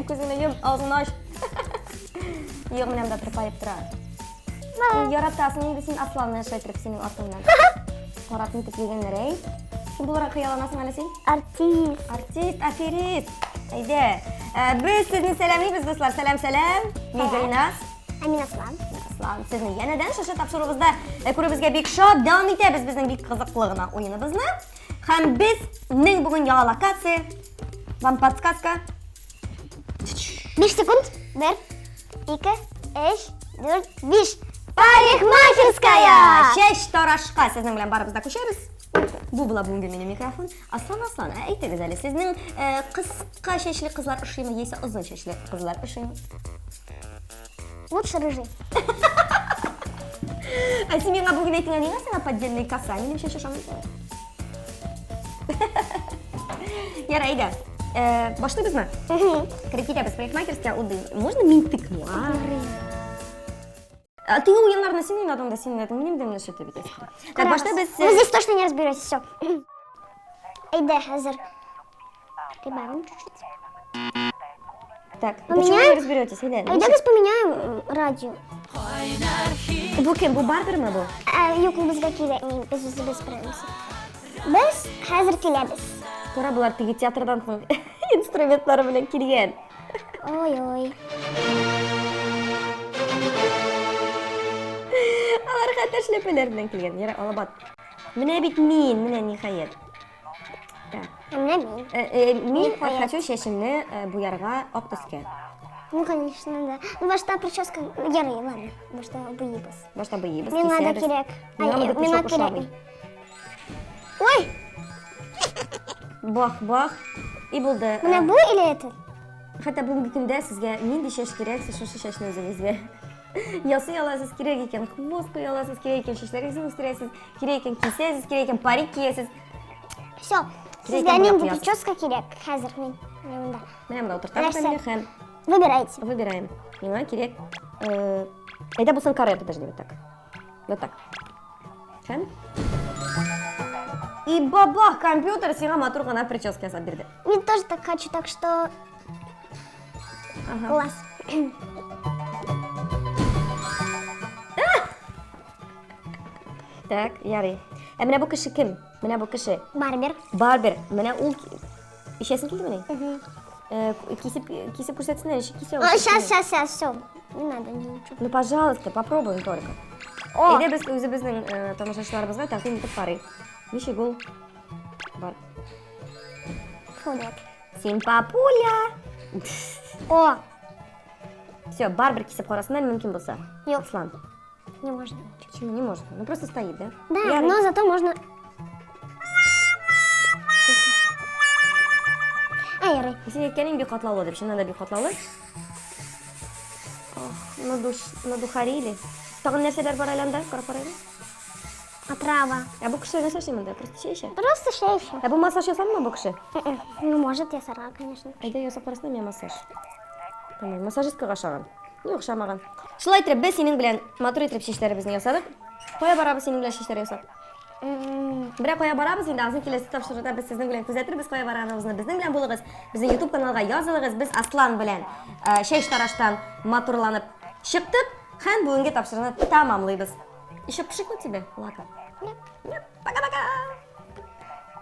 Күзеңне йом, авызыңны ач. Юк, менә монда тырпаеп тора. Яратасың инде син Асланны шайтырып синең артыңнан. Карап нитеп йөргәннәр, әй. Кем буларак хыялланасың әле син? Артист. Артист, аферист. Әйдә. Ә, Без сезне сәламлибез, дуслар. Сәлам, сәлам. Мин Гөлназ. Ә мин Аслан. Аслан, сезне янәдән шушы тапшыруыбызда э, күрүебезгә бик шат. Дәвам итәбез безнең бик кызыклы гына уеныбызны. Һәм безнең бүген яңа локация. Вам подсказка. 5 секунд. 1, 2, 3, 4, 5. Парикмахерская! Чәч тарашка сезнең белән барыбыз да күчәбез. Бу була бүгенге минем микрофон. Аслан, Аслан, ә әйтегез әле, сезнең э, кыска чәчле кызлар ошыймы, яисә озын чәчле кызлар ошыймы? Лучше рыжий. Ә син миңа бүген әйтең, нигә сиңа поддельный коса? Минем чәч ошамый. Ярай, әйдә. Э, башлыйбызмы? Кереп китәбез парикмахерская. Можно мин тыкну? А? А, Теге уеннарны син уйнадың да, син уйнадың. Минем дә менә шул бит. Так, башлыйбыз. Вы здесь точно не разберетесь, все. Әйдә, хәзер. Прибавим чуть-чуть. Так, У почему меня- вы разберетесь? Әйдә. Әйдәгез поменяем радио. Бу кем? Бу барбермы бу? Ә, юк, ул безгә кирәкми, без үзебез справимся. Без хәзер киләбез. Кара болар теге театрдан соң инструментлары белән килгән. Ой-ой. Алар хәтта шляпәләр белән килгән. Ярай, алабат. Менә бит мин, менә ниһаять. Так. Ә менә мин. Э, э, Мин Ниһаять. хочу чәчемне э, буярга ак төскә. Ну, конечно, да. Ну, башта прическа. Ярый, ладно. Башта буйыбыз. Башта буйыбыз, Миңа да кисәбез. кирәк. Миңа Ай, монда миңа пучок ошамый. кирәкми. Ой, Бах, бах. И булды. менә бу или этот? Хәтта бүгенге көндә сезгә нинди чәч кирәк, сез шушы чәчне үзегезгә ясый аласыз, кирәк икән хвост куя аласыз, кирәк икән чәчләрегезне үстерәсез, кирәк икән кисәсез, кирәк икән парик киясез. Все. Кирәк Сезгә икән нинди буяп прическа кирәк? Хәзер мин. Менә монда. Менә монда утыртабыз Нәрсә? мине һәм Выбирайте. выбираем. Миңа кирәк. э, Әйдә булсын каре, подожди, вот так. Вот так. Һәм И бабах, компьютер сиңа матур гына прическа ясап бирде. Мин тоже так хочу, так что Ага. класс. Так, ярый. Ә менә бу кеше кем? Менә бу кеше. Барбер. Барбер. Менә ул ишәсен килдемени? Э, кисеп кисеп күрсәтсеннәр, ничек кисә ул? Сейчас, сейчас, сейчас, все. Не надо ничего. Ну, пожалуйста, попробуем только. О, Әйдә без үзебезнең э, тамашачыларыбызга тәкъдим итеп карыйк. Ничек ул? Бар. фу, нет. Син папуля. О, Все, барбер кисеп карасын әле мөмкин булса. Юк. Аслан. не можно. Почему не можно? Ну просто стоит, да? Да, Ярый. но зато можно... Ай, ярый. Син әйткәнең бик катлаулы дип, чыннан да бик катлаулы. Ох, надуш, надухарили. Тагын нәрсәләр бар әле анда? Карап карыйм. Отрава. Ә бу кеше нәрсә эшли монда? Просто чәй эчә. Просто шәй эчә. Ә бу массаж ясамы бу кеше? Ну, может, ясарга, конечно. Әйдә ясап карасын миңа массаж. Тамам, массажисткага ошаган. Юк, ошамаган. Шулай итеп, без синең белән матур итеп чәчләребезне ясадык. Кая барабыз синең белән чәчләр ясап? Берәр кая барабыз инде, азын киләсе тапшыруда без сезнең белән күзәтербез кая барганыбызны. Безнең белән булыгыз, безнең YouTube каналга язылыгыз. Без Аслан белән э, чәч тараштан матурланып чыктык һәм бүгенге тапшыруны тәмамлыйбыз. Еще пшикнуть тебе, Лака? Нет. Нет. Пока-пока!